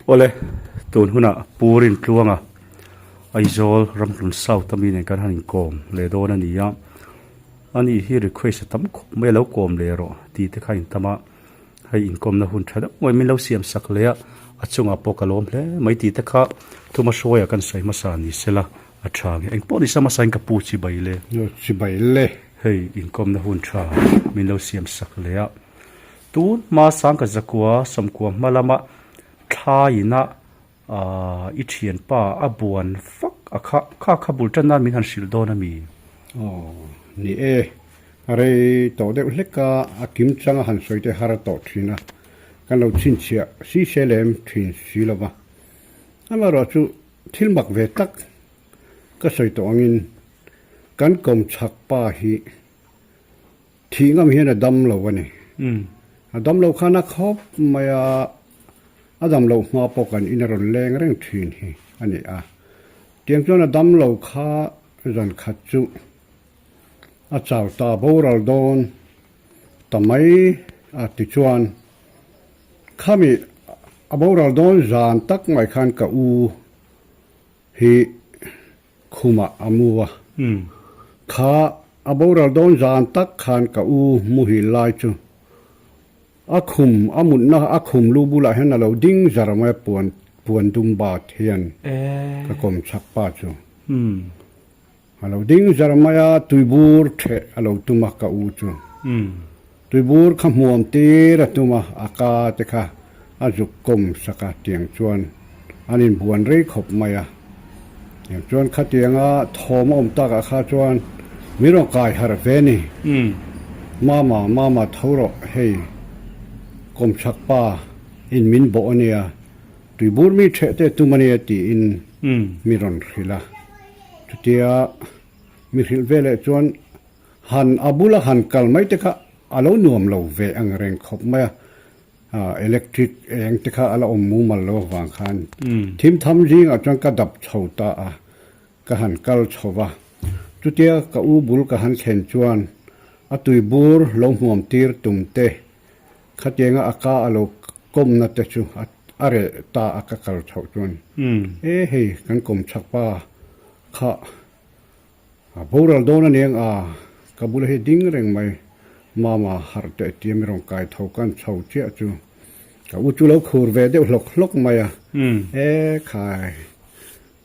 Awle, tun hunah Pu Rintluanga Aizawl Ramhlun South ami nen kan han inkawm leh dawn a ni a, ani hi request a tam khawp mai a lo kawm leh rawh tih te kha a intam a, hei inkawmna hun tha deuh mai min lo siam sak leh a, a chungah pawh ka lawm hle mai tih te kha thuma hruaia kan sawi hmasa ni sela a tha nge engpawh ni sa hmasain ka pu chibai le. Chibai le. Hei inkawmna hun tha min lo siam sak leh a. Tun hma sangka zakua sawmkua hma lama thlaiina aah i thianpa a buan vak a kha kha kha bul tan nan min han hrilh dawn a mi? Aw ni e, a rei tawh deuh hlek a, a kim chang a han sawi te har tawh thin a, kan lo chhinchhiah si se lem thin si lo va. Amaherawhchu thil mak ve tak ka sawi tawh angin kan kawmchhak pa hi Thih ngam hian a dam lo a ni. A dam lo khan a khawp mai a, a dam loh hma pawh kan in a rawn leng reng thin hi a ni a. Tiang chuan a dam lo kha zan khat chu a chau ta boral dawn ta mai a tichuan khami a boral dawn zan tak mai khan ka u hi Khumah a mu a. Kha a boral dawn zan tak khan ka u muhil lai chu a khum a mutna a khum lu bulah hian a lo ding zar mai a puan puan dum bat hian ka kawm chak pa chu a lo ding zar mai a tuibur theh a lo tum a ka u chu tuibur kha hmuam tir a tum a a ka te kha A zuk kawm sak a tiang chuan an inbuan rei khawp mai a. Tiang chuan khatianga thawm a awm takah kha chuan min rawn kai harh ve ni. Mama, mama tho rawh hei kawmchhak pa in min bawh a nia, tuibur mi ṭheh te tum a nia tiin mi rawn hrilh a. Chutia mi hrilh veleh chuan han a bula han kal mai te kha a lo nuam lo ve ang reng khawp mai a. Electric eng te kha a la awm mumal lo avang khan thim tham zingah chuan ka dap chho ta a, ka han kal chho va. Chutia ka u bul ka han thlen chuan a tui bur lo hmuam tir tum te khatianga a ka a lo kawmna te chu a reh ta a ka kal chhoh chuan e hei kan kawm chhak pa kha A boral dawn a niang a, ka bula hi ding reng mai. Mama harh teh tia mi rawn kai tho kan chho chiah chu ka u chu lo khur ve deuh hlawk hlawk mai a, E khai,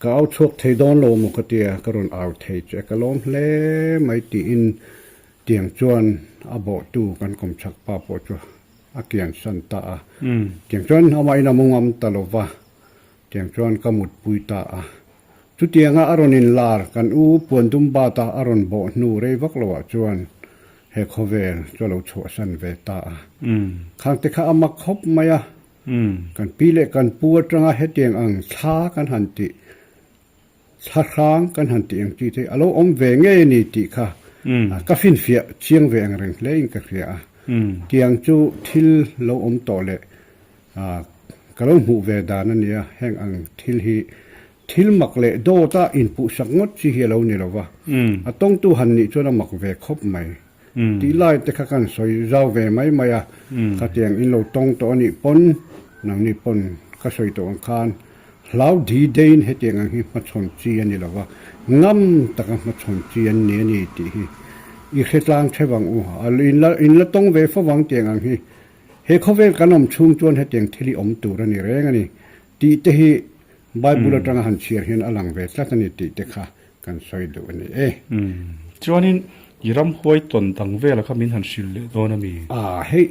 ka au chhuak thei dawn lo maw ka tia, ka rawn au thei che ka lawm hle mai tiin tiang chuan a bawhtu kan kawmchhak pa pawh chu a kian san ta a. Tiang chuan amahin a mu ngam ta lo va, Tiang chuan ka mutpui ta a. Chutianga a rawn inlar kan u Puandum Bata a rawn bawh hnu rei vak loah chuan he khawvel chu a lo chhuahsan ve ta a. Khangte kha a mak khawp mai a. Kan pi leh kan pu atanga hetiang ang thla kan han tih, thla hrang kan han tih ang chi te a lo awm ve ngei a ni tih kha ka finfiah chiang ve ang reng hlein ka hria a. Tiang chu thil lo awm tawh leh Ka lo hmuh ve dan a nia, heng ang thil hi thil mak leh dawta inpuhsak ngawt chi hi a lo ni lo va, a tawngtu han nih chuan a mak ve khawp mai. Tih lai te kha kan sawi zau ve mai mai a, khatiang in lo tawng tawh a nih pawn, nangni pawn ka sawi tawh ang khan hlau di deiin hetiang ang hi hmachhawn chi a ni lo va, ngam taka hmachhawn chi an ni a ni tih hi i hre tlang theuh ang u, in la tawng ve fo vang tiang ang hi. He khawvel kan awm chhung chuan hetiang thil hi awm tur a ni reng a ni tih te hi Bible atanga han chhiar hian a lang ve tlat a ni tih te kha kan sawi duh a ni e. Chuanin i ramhuai tawn dang vela kha min han hrilh leh dawn a mi? A hei,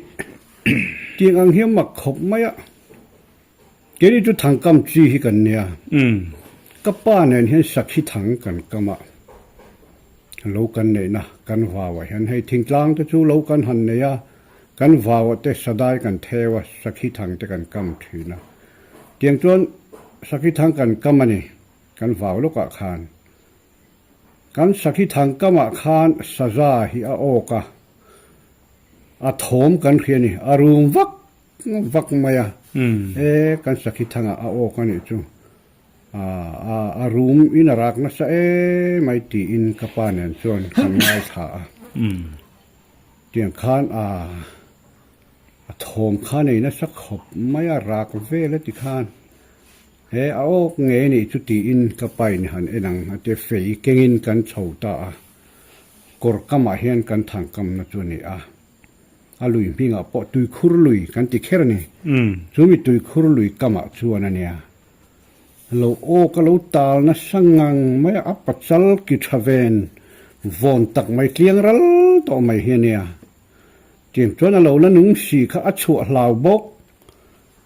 tiang ang hian mak khawp mai a, keini chu thangkam chi hi kan nia, ka pa nen hian sakhi thang kan kam a, lo kan neihna kan vauah hian hei thingtlang te chu lo kan han nei a, Kan vau te sadai kan theu a, sakhi thang te kan kam thin a. Tiang chuan sakhi thang kan kam a ni, kan vau lawkah khan. Kan sakhi thang kamah khan saza hi a awk a, a thawm kan hria a ni, a rum vak vak mai a, e kan sakhi thangah a awk a nih chu, a rum in a rak nasa emai tiin ka pa nen chuan kan ngaithla a. Tiang khan a a thawm kha nei nasa khawp mai a, rak vel a ti khan. He a awk ngei nih chu tiin ka pain han en ang a tia fei kengin kan chho ta a, kawr kamah hian kan thangkamna chu a ni a. A lui hmingah pawh tuikhur lui kan ti kher a ni. Chu mi tuikhur lui kamah chuan a nia. Lo aw ka lo tal nasa ngang mai a, a pachal ki tha ven vawn tak mai tliang ral tawh mai hi a nia. Tiang chuan a lo la nung si kha a chhuah hlau bawk.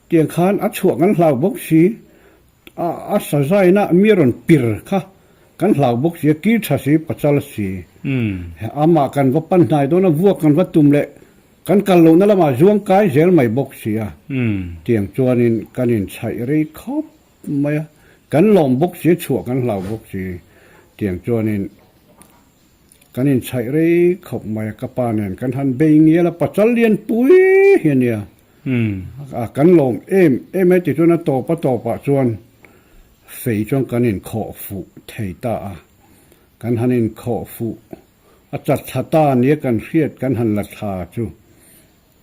Tiang khan a chhuah kan hlau bawk si, a a sazaina mi rawn pir kha kan hlau bawk si a, kir tha si, pachal si. Amah kan va pan hnai dawn a, vuak kan va tum leh kan kal lohna lamah zuang kai zel mai bawk si a. Tiang chuanin kan inchhaih rei khawp mai a, kan lawm bawk si a, chhuah kan hlau bawk si. Tiang chuanin. Kan inchhaih rei khawp mai a, ka pa nen kan han bei ngial a, pachal lian pui hi a nia. A kan lawm em em e tichuan a tawp a tawpah chuan fei chuan kan inkhawh fuh thei ta a, kan han inkhawh fuh a chat thla ta nia kan hriat kan han la thla chu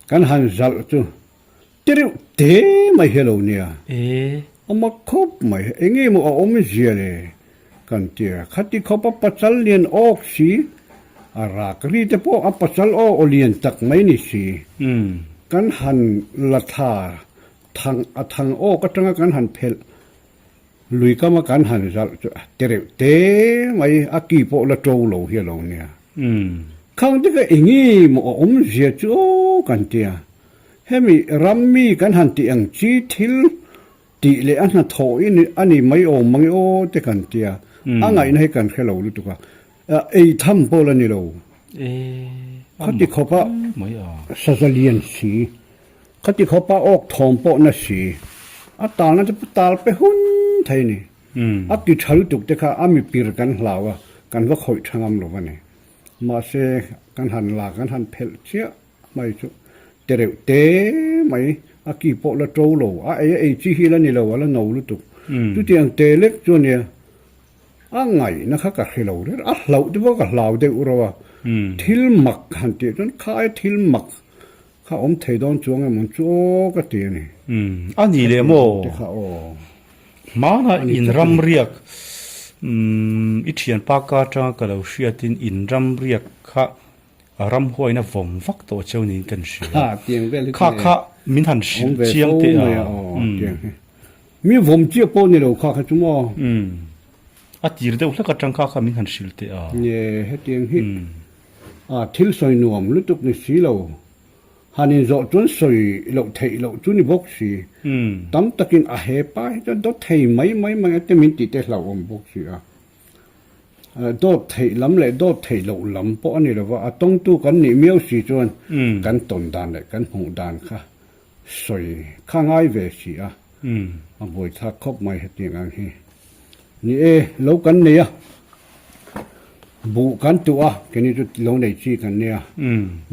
Kan han zalh chu ti reuh te mai hi a lo nia. A mak khawp mai, eng nge maw a awm zia le kan ti a. Khati khawp a pachal lian awk si, a rak ri te pawh a pachal aw aw lian tak mai ni si. Kan han la thla thang a thang awk atanga kan han phelh Lui kama kan han zalh chu a ti reuh te mai, a ki pawh la to lo hi a lo nia. Khang te kha eng nge maw a awmzia chu aw kan ti a, hemi ram mi kan han tih ang chi thil tih leh a hnathawh i a ni mai awm mang e aw te kan ti a, a ngaihna hi kan hre lo lutuk a, ei tham pawh la ni lo. Khati khawpa saza lian si. Khati khawpa awk thawm pawh na si, a talna te pawh tal pe hun thei a ni. A ti tha lutuk te kha a mipir kan hlau a, kan va khawih tha ngam lo a ni. Mahse, kan han la, kan han phelh chiah mai chu te reuh te mai, a ki pawh la to lo, a ei a ei chi hi la ni lo, a la no lutuk. Chutiang te lek chu a nia, a ngaihna kha ka hre lo reng, a hlauh te pawh ka hlau deuh reuh a, thil mak han tih chuan khai thil mak Kha awm thei dawn chuang emaw chu aw ka ti a ni. Umm a ni leh maw? Te kha aw. Hmana in ram riak umm i thianpa ka atanga ka lo hriatin in ram riak kha ramhuaina vawm vak tawh cheu niin kan hria. Kha tiang vel hi Kha kha min han hrilh chiang teh a. Umm. Mi vawm chiah pawh ni lo kha kha chu maw? Umm a tir deuh hlek atang kha kha min han hrilh teh a. Nge hetiang hi. A thil sawi nuam lutuk ni si lo. Han inzawh chuan sawi loh theih loh chu ni bawk si. Tam takin a he pa hi chuan dawt thei mai mai mai a te min tih te hlauhawm bawk si a. Dawt theih lam leh dawt theih loh lam pawh a ni lo va, a tawngtu kan nih miau si chuan kan tawn dan leh kan hmuh dan kha sawi kha ngai ve si a. A buaithlak khawp mai hetiang ang hi. Ni e, lo kan nei a, buh kan tuh a, keini chu lo nei chi kan nia,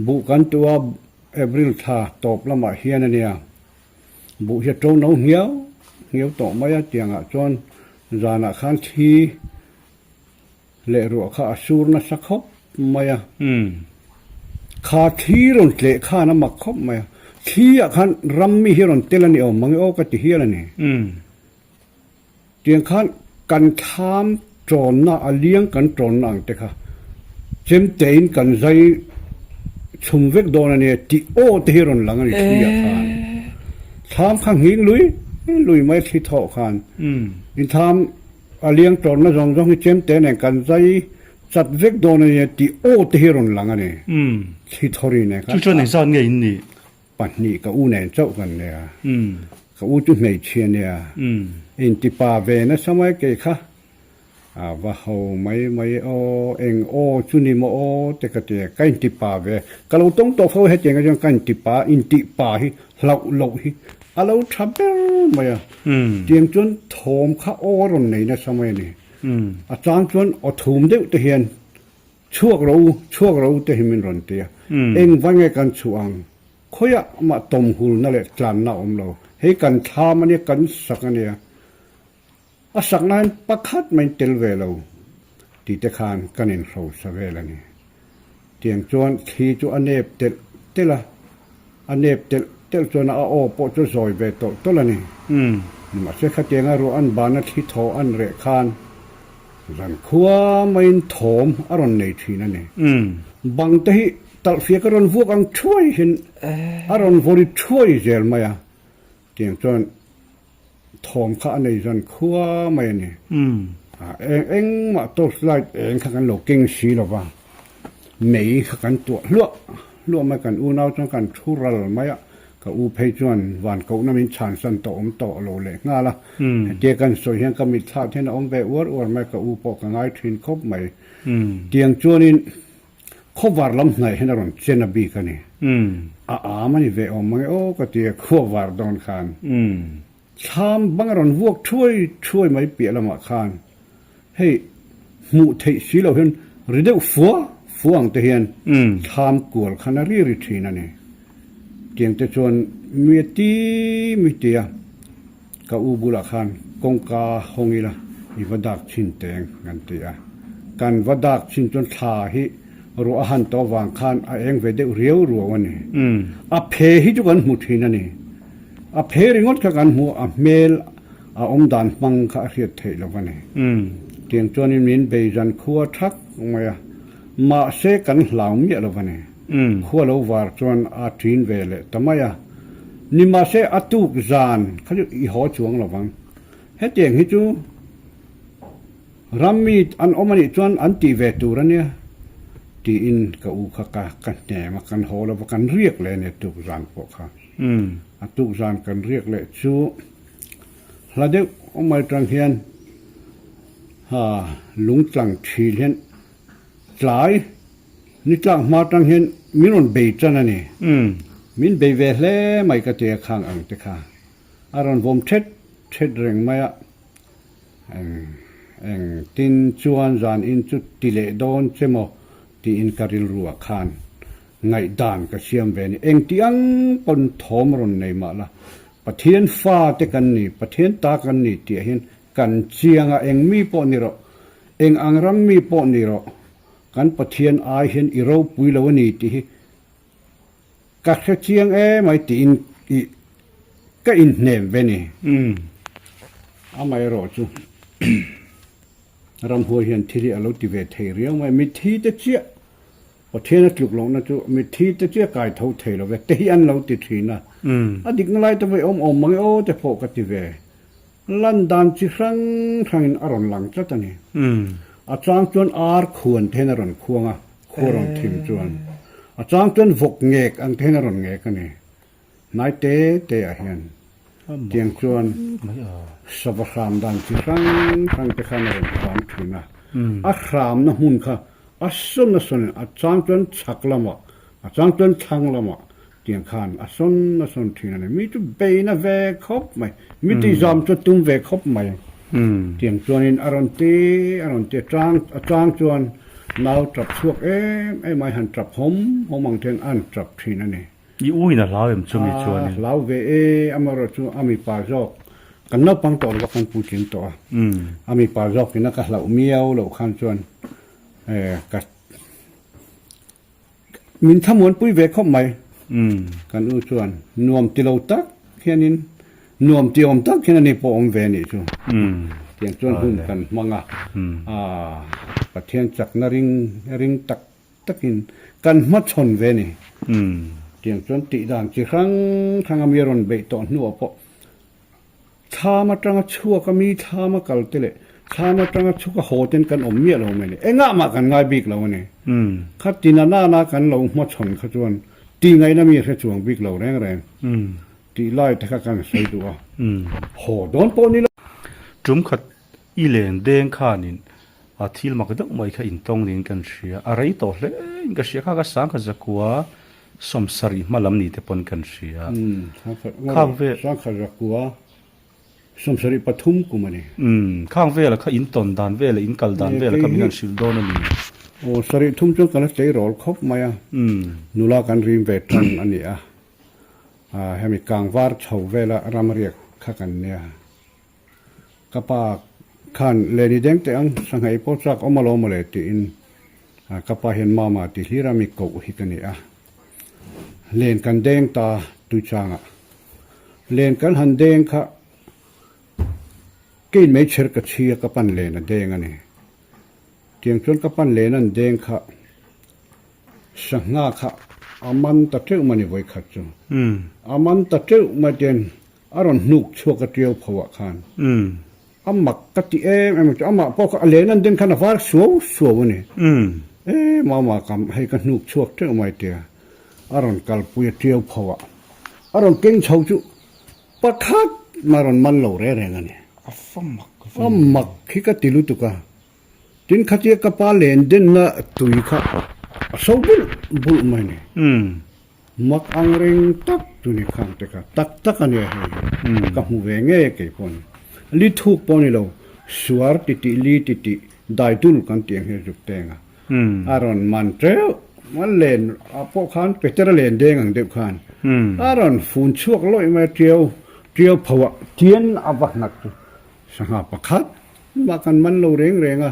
buh kan tuh a April thla tawp lamah hian a nia, buh hi a to no nghiau nghiau tawh mai a, tiangah chuan zanah khan thli leh ruah kha a sur nasa khawp mai a, kha thli rawn tleh khan a mak khawp mai a, thli ah khan ram mi hi rawn tel a ni awm mang e aw ka ti hial a ni. Tiang khan kan thlam tawnna a liang kan tawnna ang te kha chemtein kan zai chhum vek dawn a nia tih aw te hi rawn lang a ni thli ah khan. Thlam kha nghing lui lui mai thli thawh khan in thlam a liang tawnna zawng zawng hi chemte nen kan zai chat vek dawn a nia tih aw te hi rawn lang a ni thli thawri nen khan. Chu chuan engzat nge in nih? Pahnih ka u nen chauh kan nia. Ka u chu hmeichhia nia. Intipa ve nasa mai kei kha. A va ho mai mai aw, eng aw chu ni maw aw te ka ti a, ka intipa ve. Ka lo tawng tawh fo hetiang ah chuan ka intipa, intihpa hi hlauh loh hi a lo tha ber mai a. Tiang chuan thawm kha aw a rawn nei nasa mai a ni. A chang chuan aw thum deuh te hian Chhuak ro u, chhuak ro u te hi min rawn ti a. Eng va nge kan chhuah ang? Khawiah mah tawmhulna leh tlanna a awm lo. Hei kan thlam a nia, kan sak a nia. A sakna hian pakhat mai tel ve lo tih te khan kan inhrosa vel a ni. Tiang chuan thli chu a nep telh telh a, a nep telh telh chuan a aw pawh chu zawi ve tawlh tawlh a ni. Nimahse khatianga ruah an bana thli thaw an reh khan zan khua maiin thawm a rawn nei thin a ni. Bang te hi talhfiak a rawn vuak ang thuai hian a rawn vawri thuai zel mai a, tiang chuan thawm kha a nei zan khua mai a ni. Eng engmah torch light eng kha kan lo keng si lo va, mei kha kan tuah hluah hluah mai, kan unau chuan kan thu ral mai a, ka u phei chuan van kohna min chhansan tawh awm tawh lo leh nghal a, hetia kan sawi hian ka mitthlah hian a awm ve uar uar mai, ka u pawh ka ngai thin khawp mai. Tiang chuanin khawvar lam hnaih hian a rawn chen a bik a ni. A am a ni ve awm mange aw ka ti a, khuavar dawn khan thlam bang a rawn vuak thuai thuai mai piah lamah khan hei hmuh theih si lo hian ri deuh fua fua ang te hian thlam kual khan a ri ri thin a ni. Tiang te chuan mi a ti mi ti a. Ka u bulah khan kawngka hawng ila i va dak chhin teng kan ti a. Kan va dak chhin chuan thla hi ruah a han tawh vang khan a eng ve deuh riau ruau a ni. A phe hi chu kan hmu thin a ni. A phe ringawt kha kan hmu a, a hmel a awm dan hmang kha a hriat theih lo a ni. Tiang chuanin min bei zan khua thak mai a, mahse kan hlau miah lo a ni. Khua lo var chuan a ṭin ve leh ta mai a. Nimahse a tuk zan kha chu i haw chuang lo vang. Hetiang hi chu ram mi an awm a nih chuan an tih ve tur a nia tiin ka u kha ka ka hnem a, kan haw lo va, kan riak leh a ni a tuk zan pawh kha. A tuk zan kan riak leh chu hla deuh awm atang hian ha lungtlang thil hian tlai Ni tlak hma tang hian min rawn bei tan a ni. Min bei ve hle mai ka ti a khang ang te kha. A rawn vawm thet thet reng mai a. Eng eng tin chuan zan in chu ti leh dawn che maw tiin ka rilru ah khan ngaihdan ka siam ve a ni. Eng ti ang pawn thawm rawn nei mah la, Pathian fa te kan ni, Pathian ta kan ni tih ah hian kan chiang a, eng mi pawh ni rawh, eng ang ram mi pawh ni rawh, Kan Pathian ai hian i ropui lo a ni tih hi ka hre chiang emai tiin i ka inhnem ve ni. Amaherawh chu ramhuai hian thil hi a lo ti ve thei riau mai. Mitthi te chiah Pathian a tluk lohna chu mitthi te chiah kai tho thei lo ve te hi an lo ti thin a. A dikna lai te pawh i awm awm mange aw te pawh ka ti ve. Lan dan chi hrang hrangin a rawn lang tlat a ni. A chang chuan ar khuan te hian a rawn khuang a, khua rawn thim chuan. A chang chuan vawk ngek ang te hian a rawn ngek a ni. Hnai te te ah hian tiang chuan sava hram dan chi hrang hrang te khan a rawn hram thin a. A hramna hmun kha a sawn a sawn in a chang chuan chhak lamah, a chang chuan thlang lamah Tiang khan a sawn a sawn thin a ni. Mi chu beina ve khawp mai. Mi tihzam chu tum ve khawp mai. Tiang chuanin a rawn ti a rawn ti a chang a chang chuan nau tap chhuak em em mai han tap hawm hawm ang ten an tap thin a ni. I u in a hlau em chumi chuanin? A hlau ve e, amaherawh chu a mipa zawk kan naupang tawh lova kan puitling tawh a. A mipa zawk ina ka hlauh miau loh khan chuan ka Min thlamuanpui ve khawp mai. Kan u chuan nuam ti lo tak hianin nuam ti awm tak hian ani pawh awm ve anih chu. Tiang chuan hun kan hmang a, Pathian chakna ring ring tak takin kan hmachhawn ve a ni. Tiang chuan tihdan chi hrang hrang a mi a rawn beih tawh hnuah pawh Thlam atanga chhuak a mi thlam a kal te leh thlam atanga chhuk a haw ten kan awm miah lo mai ni. Engah mah kan ngai bik lo a ni. Kha tina nana kan lo hmachhawn kha chuan tih ngaihna mi a hre chuang bik lo reng reng. Tih lai te kha kan sawi duh a. Haw dawn pawh ni lo. Tum khat i len deng khanin a thil mak deuh mai kha intawng niin kan hria. A rei tawh hle in ka hria kha ka sang kha zakua Sawmsarih hma lam ni te pawn kan hria. Khang vel. Sangkhat zakua 73 kum a ni. Umm, khang vela kha in tawn dan vela in kal dan vela kha min han hrilh dawn a ni. Aw, sarih thum chuan ka la tleirawl khawp mai a. Nula kan rim ve tan a ni a. Hemi kangvar chho vela ramriak kha kan nia. Ka pa khan Leni deng teh ang, sangha i pawh chak awm alawm mawle tiin ka pa hian mama ti hlir a mi koh hi ka ni a. Len kan deng ta Tuichangah. Len kan han deng kha. Kei meichher ka chhi a ka pan len a deng a ni. Tiang chuan ka pan len an deng kha sangha kha a man ta teuh mai ni vawikhat chu. A man ta teuh mai ten a rawn hnuk chhuak a tiau pho ah khan a mak ka ti em em a chu amah pawh kha a len an den khan a var suau suau a ni. E mama ka hei ka hnuk chhuak teuh mai tia a rawn kalpui a tiau pho ah a rawn keng chho chu Pakhat mah rawn man lo reng reng a ni. A fa mak ve. A mak hi ka ti lutuk a. Tin khatia ka pa len denna tui kha a so bulh bulh mai ni. Mak ang reng tak chu ni khang te kha. Tak tak a nia hei hi. Ka hmu ve ngei a kei pawh ni. Li thuk pawh ni lo, suar ti tih li ti tih daidul kan tih ang hi a zuk teng a. A rawn man teuh a len ah pawh khan Peter a len deng ang deuh khan a rawn fun chhuak lawih mai a tiau tiau pho ah tian a va nghat chu sangha pakhat mah kan man lo reng reng a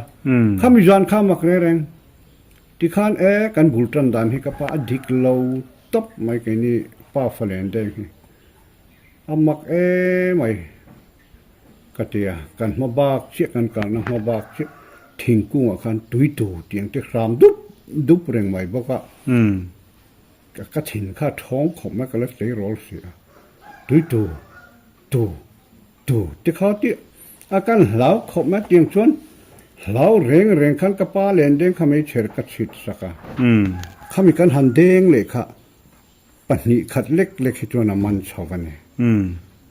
khami zan kha mak reng reng tikhan e kan bul tan dan hi ka pa a dik lo tawp mai keini pa fa len deng hi a mak emai. Ka ti a, kan hma bak chiah kan kalna hma bak chiah thingkungah khan tui tur tih ang te hram dup dup reng mai bawk a, ka thin kha a thawng khawp mai ka la tleirawl si a, tui tur tur tur te kha tih a kan hlau khawp mai tiang chuan hlau reng reng khan ka pa len deng kha meichher ka chhit sak a, khami kan han deng leh kha Pahnih khat lek lek hi chuan a man chho a ni.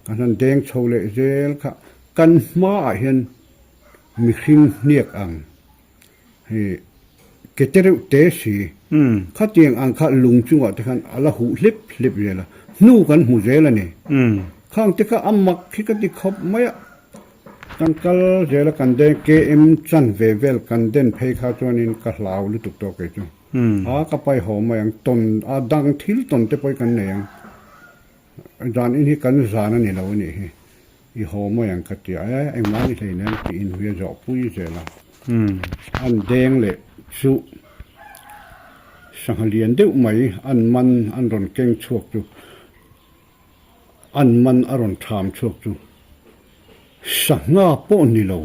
Kan han deng chho leh zel kha kan hmaah hian mihring hniak ang hi ke te reuh te si khatiang ang kha lung chungah te khan a la huh hlip hlip zel a, hnu kan hmu zel a ni. Khang te kha a mak hi ka ti khawp mai a, kan kal zel a kan deng KM chan ve vel kan den phei kha chuanin ka hlau lutuk tawh kei chu. A ka pai haw mai ang, tawn a dang thil tawn te pawh hi kan nei ang, dan in hi kan zan a ni lo a nih hi, i haw mai ang ka ti a, e engmah ni hlei nen tiin hui a zawh pui zel a, an deng leh chu sangha lian deuh mai an man an rawn keng chhuak chu. An man a rawn tham chhuak chu sangha pawh ni lo,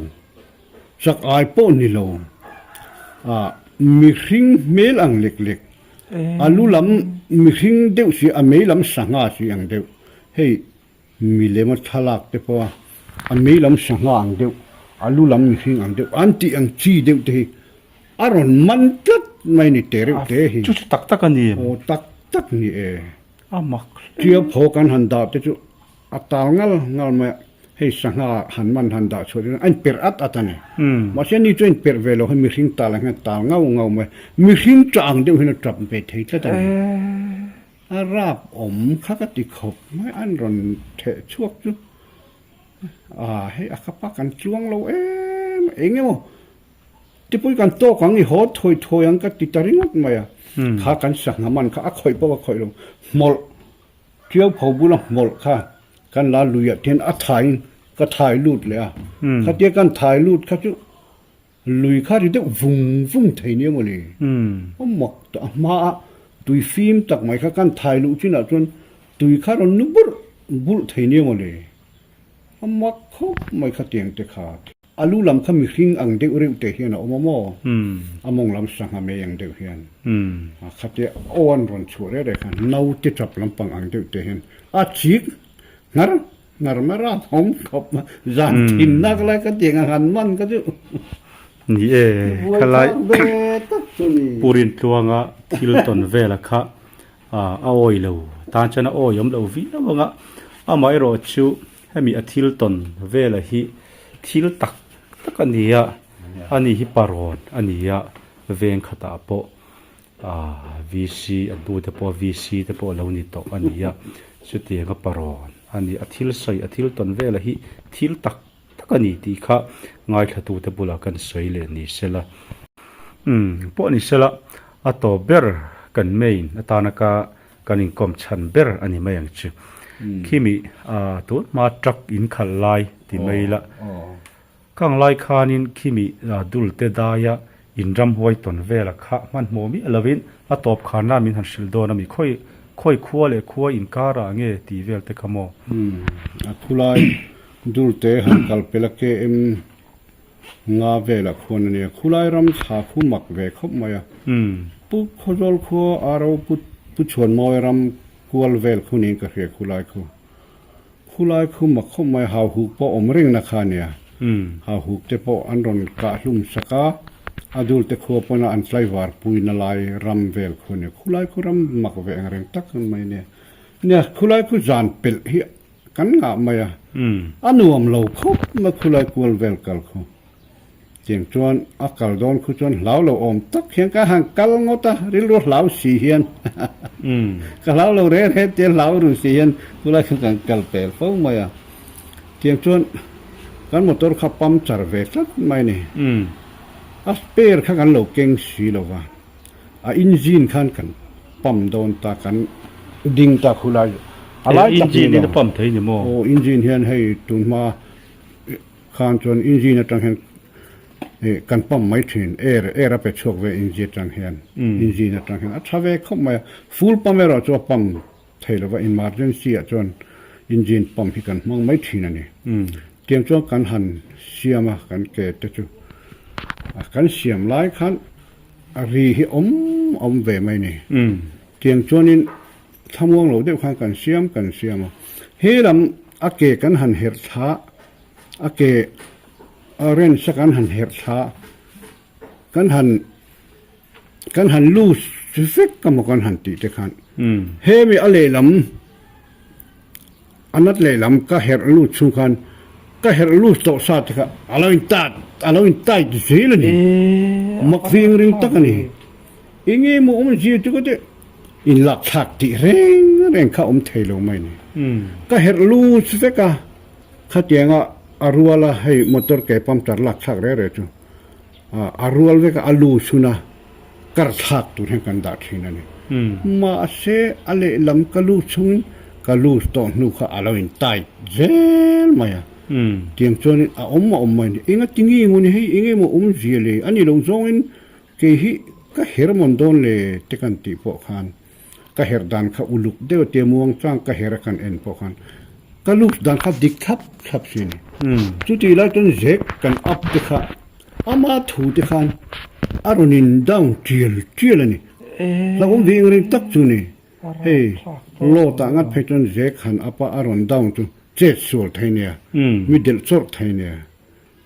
chak ai pawh ni lo, ah mihring hmel ang lek lek, a lu lam mihring deuh si, a mei lam sangha si ang deuh, hei milem a thlalak te pawh a, a mei lam sangha ang deuh, a lu lam mihring ang deuh, an tih ang chi deuh te hi a rawn man tlat mai ni te reuh te hi. Chu chu tak tak a ni em? Aw tak tak ni e. A mak hle. Tia phaw kan han dah te chu a tal ngal ngal mai a, hei sangha han man han dah chhuah chuan a inperh at at a ni. Mahse ni chu a inperh ve lo hei mihring tal ang hian a tal ngau ngau mai a, mihring tah ang deuh hian a tap ve thei tlat a ni. A rap awm kha ka ti khawp mai, an rawn theh chhuak chu a hei a kapa kan chuang lo em eng emaw. Tipui kan tawk ang i haw thawi thawi ang ka ti ta ringawt mai a, kha kan sangha man kha a khawih pawh a khawih lo, hmawlh tiau pho bula hmawlh kha kan la lui ah tihian a thaiin ka thai lut leh a, khatia kan thai lut kha chu lui kha ri deuh vung vung thei nia mawle, a mak tawh a hma a tui fim tak mai kha kan thai luh chinah chuan tui kha rawn nu burh burh thei nia mawle, a mak khawp mai khatiang te kha. A lu lam kha mihring ang deuh reuh te hian a awm a maw? A mawng lam sangha mei ang deuh hian. A khatia aw an rawn chhuah reh reh khan naute tap lampang ang deuh te hian a chik nghar nghar mai a awm khawp a, zan thin nak lai ka tiang a han man ka chu. Ni e, khalai Pu Rintluanga thil tawn vela kha a awi lo tan chuan a awi awm lo viau ang a, amaherawh chu Hemi a thil tawn vela hi thil tak tak a ni a, ani hi parawn a ni a, veng khatah pawh aah VC a hnu te pawh VC te pawh a lo ni tawh a ni a, chutianga parawn a ni a thil sawi a thil tawn vela hi thil tak tak a ni tih kha ngaithlatute bulah kan sawi leh ni sela. Umm pawh ni sela a tawp ber kan main atana ka Kan inkawm chhan ber a ni mai ang chu. Khimi tun hma truck in khalh lai ti mai la. Khang lai khanin khimi dul te daia in ramhuai tawn vela kha hmanhmawh miah lovin a tawp khanna min han hrilh dawn a mi khawi khawi khua leh khua inkar ah nge tih vel te kha maw? A khulai. Dulte han kal pel a KM nga velah khuan a nia. Khulai ram thla khu mak ve khawp mai a. Pu Khawzawl khua Aro Pu Pu Chhuanmawi ram kual vel khu niin ka hria khulai khu. Khulai khu mak khawp mai a, hauhuk pawh awm reng na kha a nia. Hauhuk te pawh an rawn kah hlum sak a, a dul te khua pawna an tlaivar pui na lai ram vel khu a nia. Khulai khu ram mak ve ang reng tak mai a nia. Nia, khulai khu zan pelh hi kan ngah mai a, a nuam lo khawp mai khulai kual vel kal khu. Tiang chuan a kal dawn khu chuan hlau lo awm tak hian ka han kal ngawt a, rilru hlau si hian ka hlau lo reng reng tia hlau ru si hian khulai kha kan kal pel fo mai a. Tiang chuan kan motor kha puncture ve tlat mai a ni. A spare kha kan lo keng si lo va. A engine khan kan pump dawn ta kan ding ta khulai a lai tak ni lo. Engine in a pump thei ni maw? Aw engine hian hei tun hma khan chuan engine atang hian kan pump mai thin air air a pe chhuak ve engine atang hian engine atang hian a tha ve khawp mai a full pump erawh chu a pump thei lova emergency ah chuan engine pump hi kan hmang mai thin a ni. Tiang chuan kan han siam a kan ke te chu kan siam lai khan A ri hi awm awm ve mai ni. Tiang chuanin thlamuang lo deuh khan kan siam kan siam a. He lam a ke kan han herh thla, a ke a wrench a kan han herh thla, kan han kan han loose vek emaw kan han tih te khan hemi a lehlam A nat lehlam ka herh lut chhung khan ka herh lut tawh sa te kha a lo in tat a lo in tight zel a ni. Mak veng ring tak a ni. Enge maw awm zir chu ka ti in lak thlak tih reng reng kha awm thei lo mai a ni. Ka herh lut vek a, khatianga a rual a hei motor ke puncture lak thlak reng reng chu A rual vek a, a lu chhun a, kar thlak tur hian kan dah thin a ni. Mahse, a lehlam ka lu chungin ka lu tawh hnu kha a lo in tight zel mai a. Tiang chuanin a awm a awm mai a ni. Enga ti nge maw ni hei, enge maw awm zia le, a ni lo zawngin kei hi ka her mawn dawn le te kan tih pawh khan ka herh dan kha uluk deuh a tia muang chang ka her a kan en pawh khan ka luk dan kha dik thlap thlap si a ni. Chutih lai chuan zek kan up te kha ama thu te khan a rawn in down tial tial a ni. Hlauhawm ve eng reng tak chu ni. Hei load ah ngat phei chuan zek han up a a rawn down chu chet sual thei nia, mi delh chawrh thei nia.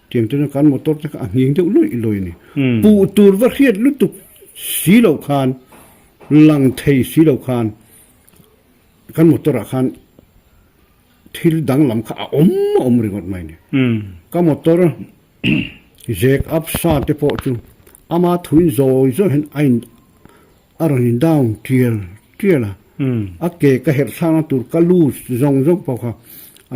Tiang chuan kan motor te kha a nghing deuh luih luih a ni. Puh tur va hriat lutuk si loh khan Lang thei si lo khan kan motor ah khan thil danglam kha a awm a awm ringawt mai ni. Ka motor zek up sa te pawh chu ama thuin zawi zawi hian a in a rawn in down tial tial a. A ke ka herh thlakna tur ka loose zawng zawng pawh kha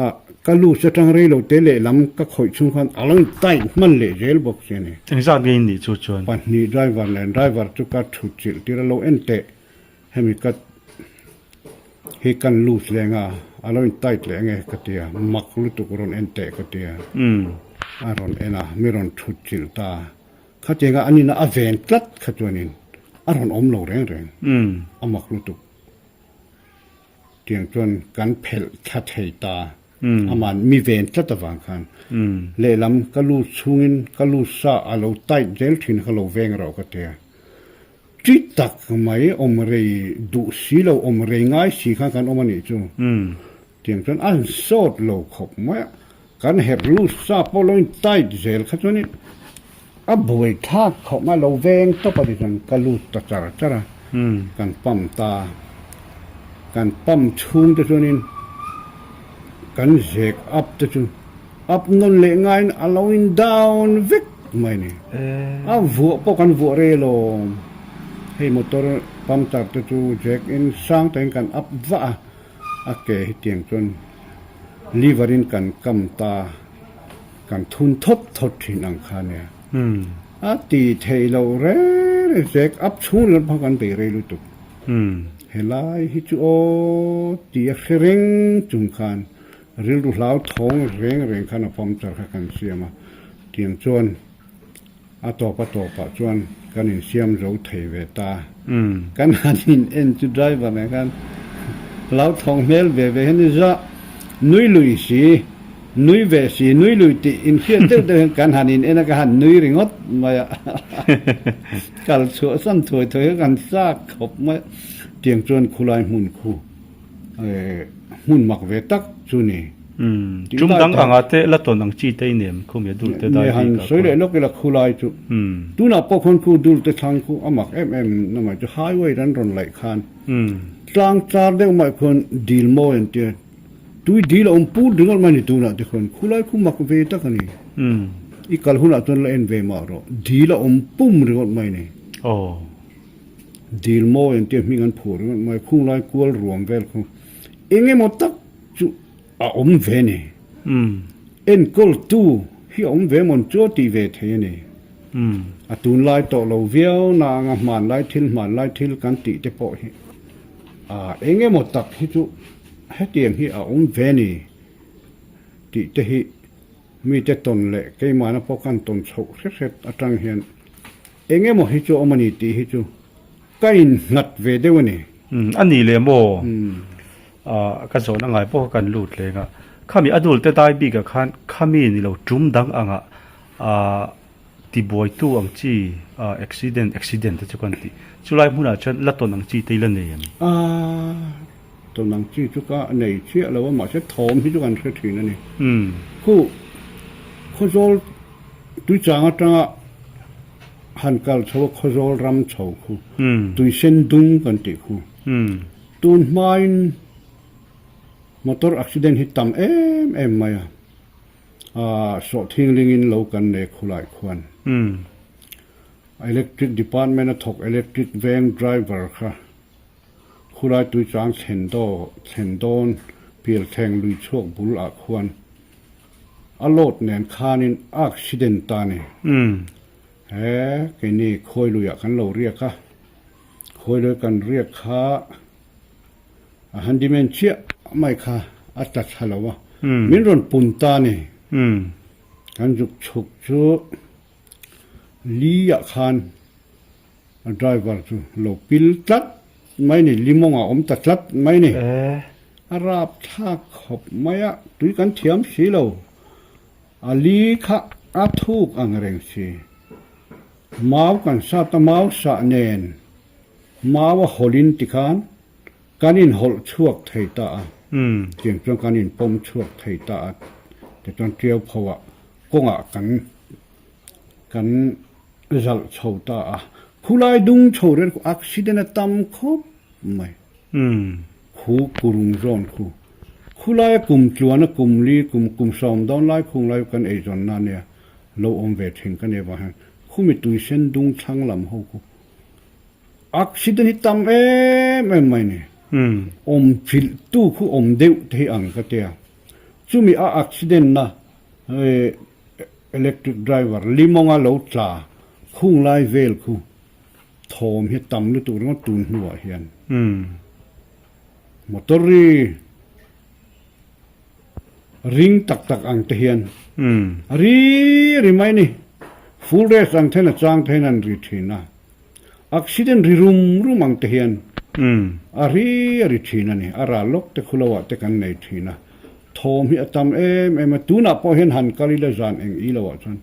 ah ka loose atang rei lo te lehlam ka khawih chhung khan a lo in tight hman leh zel bawk si a ni. Engzat nge in nih chu chuan? Pahnih driver nen driver chu ka thut chilh tir a lo en teh hemi ka hi kan loose leh anga a lo in tight leh ange ka ti a mak lutuk rawn en teh ka ti a a rawn en a mi rawn thut chilh ta khatianga an ina a ven tlat kha chuanin a rawn awm lo reng reng a mak lutuk. Tiang chuan kan phelh thla thei ta. Aman mi ven tlat avang khan lehlam ka lu chhungin ka lu sa a lo tight zel thin kha lo veng rauh ka tia. Chi tak mai awm rei duh si lo awm rei ngai si khan kan awm a nih chu. Tiang chuan a sawt lo khawp mai a. Kan herh lu sa pawh lo in tight zel kha chuanin a buai thlak khawp mai a lo veng tawp a ti chuan ka lut ta char char a kan pump ta kan pump chhung te chuanin kan zek up te chu up nawn leh ngaiin a lo in down vek mai a ni a vuah pawh kan vuah rei alawm hei motor pump tar te chu zek in sang takin kan up vah a. A ke hi tiang chuan liver in kan kam ta kan thun thawt thawt thin ang kha nia. A ti theih loh reng reng zek up chhung lam pawh kan bei rei lutuk. Helai hi chu aw ti a hre reng chung khan rilru hlau thawng reng reng khan a puncture kha kan siam a tiang chuan A tawp a tawpah chuan kan insiam zo thei ve ta. Kan han in en chu driver nen khan hlauthawng hmel ve ve hian i za nui lui si. Nui ve si, nui lui tih inhriat deuh deuh hian kan han in en a, ka han nui ringawt mai a. Kal chhuah san thuai thuai kha kan chak khawp mai a. Tiang chuan khulai hmun khu hmun mak ve tak chu ni. Tum dang anga te la tawn ang chi te i nem khumi a dul te dai bik a. Han sawi leh lawk ila khulai chu. Tunah pawh khawn khu dul te thlang khu a mak em em na mai chu highway an rawn laih khan tlang char deuh mai khuan dil mawi an tia. Tui dil a awm pur ringawt mai ni tunah te khuan khulai khu mak ve tak a ni. I kal hunah chuan la en ve mah rawh. Dil a awm pum ringawt mai ni. Dil mawi an tia hming an phuah ringawt mai. Khunglai kual ruam vel khu eng emaw tak chu a awm ve ni. Enkawltu hi a awm ve mawn chu a tih ve thei a ni. A tunlai tawh lo viau na anga hmanlai thil hmanlai thil kan tih te pawh hi eng emaw tak hi chu Hetiang hi a awm ve ni tih te hi mite tawn leh keimahna pawh kan tawn chhoh hret hret atang hian eng emaw hi chu a awm a ni tih hi chu ka innghat ve deuh a ni. Umm a ni leh maw? Ka zawhna ngai pawh kha kan lut leng a, khami a dul te dai bikah khan khami ni lo tum dang angah ah Tibuaitu ang chi accident, accident te chu kan tih. Chulai hmunah chuan la tawn ang chi te i la nei em? A, tawn ang chi chu ka nei chiah lo a, mahse thawm hi chu kan hre thin a ni. Khu Khawzawl Tuichang atanga han kal chho a Khawzawl ram chho khu, Tuisen dung kan tih khu. Tun hmain motor accident hi tam em em mai a. A sawhthinglingin lo kan nei khulai khuan Electric Department a thawk Electric veng driver kha khulai tuichang thlen daw thlen dawn pialthleng lui chhuak bul ah khuan a load nen khanin a accident ta ni. He keini khawi luiah kan lo riak a, khawi lui kan riak kha A handyman chiah mai kha a tla thla lo a, min rawn pun ta a ni. Kan zuk chhuk chu li ah khan a driver chu lo pil tlat mai a ni, limawng ah awm ta tlat mai a ni. A rap thlak khawp mai a, tui kan thiam si lo, a li kha a thuk ang reng si. Mau kan sat a, mau sah nen mau a hawlin tikhan Kan inhawlh chhuak thei ta a, tiang chuan kan inpawm chhuak thei ta a, tichuan Tiau phoah kawngah kan kan zalh chho ta a, khulai dung chho rel khu accident a tam khawp mai, khu kurung zawn khu, khulaia kum tluana kum li kum kum sawm dawn lai khung lai kan eizawn na nia lo awm ve thin ka nia vang hian khumi tuisen dung thlang lam ho khu Accident hi tam em em mai ni. Awm chilh tu khu awm deuh te hi ang ka tia. Chumi a accident na electric driver limawnga lo tla khung lai vel khu thawm hi tam lutuk ringawt tun hnuah hian. Motor hi ring tak tak ang te hian a ri ri mai ni. Full race ang then a chang te hian an ri thin a. Accident ri rum rum ang te hian a ri a ri thin a ni. A ral lawk te khu lo ah te kan nei thin a. Thawm hi a tam em em a. Tunah pawh hian han kal ila zan eng i lo ah chuan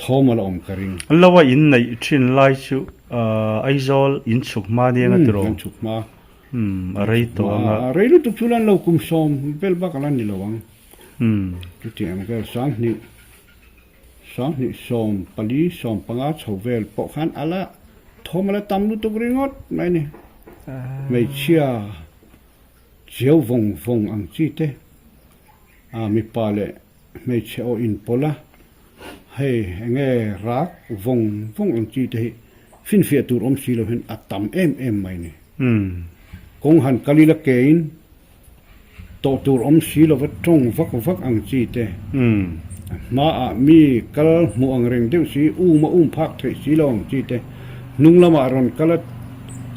thawm a la awm ka ring. An lo a in neih thin lai chu Aizawl in chhuk hma nia nga tiraw? Kan chhuk hma. A rei tawh ang a. A rei lutuk chu lan lo kum sawm vel bak a la ni lo ang. Chutiang vel 2000. 2014, 15 chho vel pawh khan a la thawm a la tam lutuk ringawt mai a ni. Hmeichhia chiau vawng vawng ang chi te, a mipa leh hmeichhe aw inpawlh a, hei eng nge rak vawng vawng ang chi te hi finfiah tur awm si lo hian a tam em em mai a ni. Kawng han kal ila kein Tawh tur awm si lova tawng vak vak ang chi te. A hmaah mi kal hmuh ang reng deuh si, um a um phak theih si lo ang chi te. Hnung lamah rawn kal a,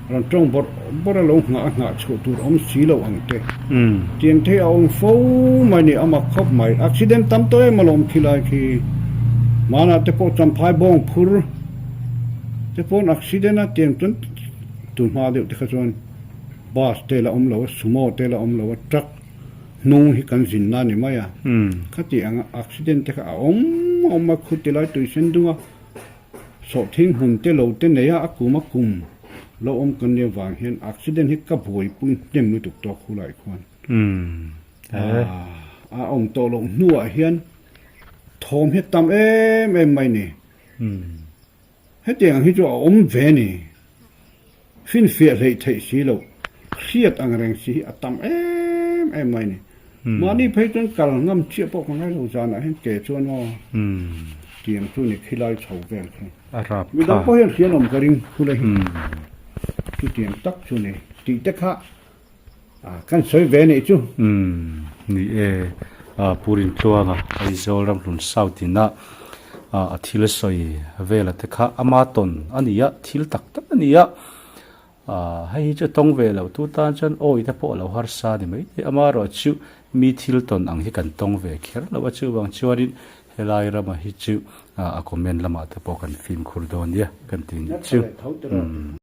rawn tawng bawrh bawrh a lo nghah a nghah chhuah tur awm si lo ang te. Tiang te hi a awm fo mai ni, a mak khawp mai. Accident tam tawh em alawm khi lai khi. Hmanah te pawh Champhai bawng phur te pawn accident a tiang chuan tu hma deuh te kha chuan. Bus te la awm lo a, sumo te la awm lo a, truck Hnung hi kan zinna a ni mai a, khati anga accident te kha a awm a awm a, khuti lai tui sen dung a, sawhthing hmun te lo te nei a, a kum a kum lo awm kan nia vang hian accident hi ka buaipui hnem lutuk tawk hulai khuan a awm tawh loh hnuah hian thawm hi a tam em em mai ni. Hetiang hi chu a awm ve ni. Finfiah hleih theih si loh, hriat ang reng si hi a tam em em mai ni. Mahni phei chuan kal ngam chiah pawh ka ngai lo zanah hian ke chuan aw tiang chu ni khilai chho vel khi. Midang pawh hian hrian awm ka ring khul a hi. Chutiang tak chu ni tih te kha Kan sawi ve nih chu. Umm ni e, Pu Rintluanga Aizawl Ramhlun South ina a thil sawi vela te kha ama tawn a ni a, thil tak tak a ni a, hei hi chu tawng ve loh tu tan chuan awi te pawh a lo harsa ni mai thei, amaherawh chu mi thil tawn ang hi kan tawng ve kher lo a, chuvang chuanin helai rama hi chu a comment lamah te pawh kan fimkhur dawn nia kan ti nih chu.